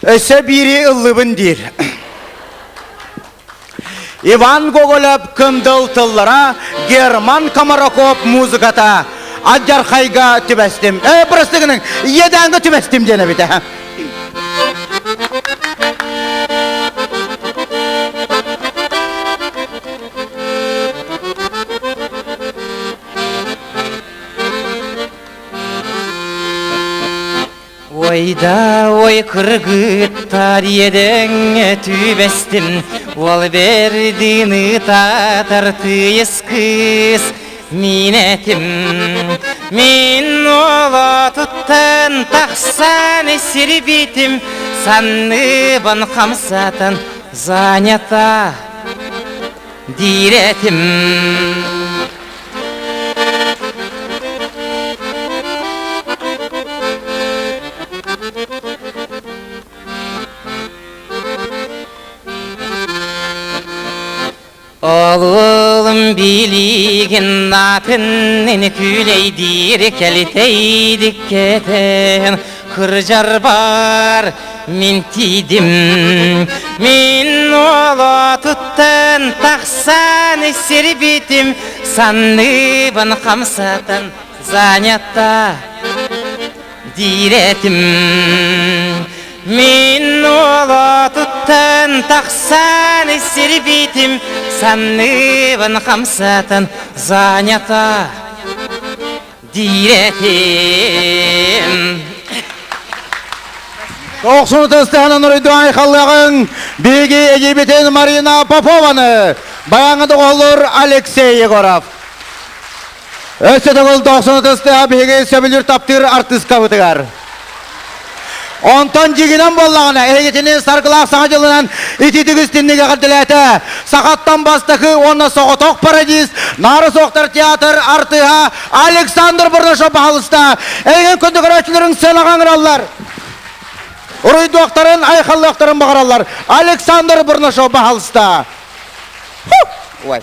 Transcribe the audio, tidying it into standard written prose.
Өссө биири ыллыбын диир. Иван Гоголев кындыл тыллара, Герман Комараков музыката алдьархайга түбэстим. Э, бырастыгының, иэдээҥҥэ түбэстим диэн эбитэ. Ойда ой кыргыттар иэдэҥҥэ түбэстим, Уол бэрдин ытатар тыйыс кыыс мин этим. Мин олотуттан тахсан сирбитим, Санныбын хамсатан занята диир этим. Олулум билигин атын күлэйдиир кэлитэйдик кэтэн кырдьар бар мин тиийдим мин олотуттан тахсан сирбитим санныбын хамсатан занята диир этим мин олотуттан тахсан сирбитим санныбын хамсатан занята диир этим. Тохсун тыстаһынан уруйду айхаллыаҕыҥ биһиги эдьиийбитин Марина Попованы, баяҥҥа доҕоллор Алексей Егоров. Өссө төгүл тохсун тыстыһа биһиги сөбүлүүр таптыыр артыыскабытыгар. Онтон дьигинэн буоллаҕына, эһигитини саргылаах саҥа дьылынан ититик истинник эҕэрдэлээтэ. Сахаттан бастакы уонна соҕотох пародист, Наара суохтар театр артыыһа Александр Бурнашов баһалыста. Эйигин күндү көрөөччүлэрин сыанаҕа ыҥыраллар. Уруйдуохтарын, айхаллыахтарын баҕараллар. Александр Бурнашов баһалыста. Ой.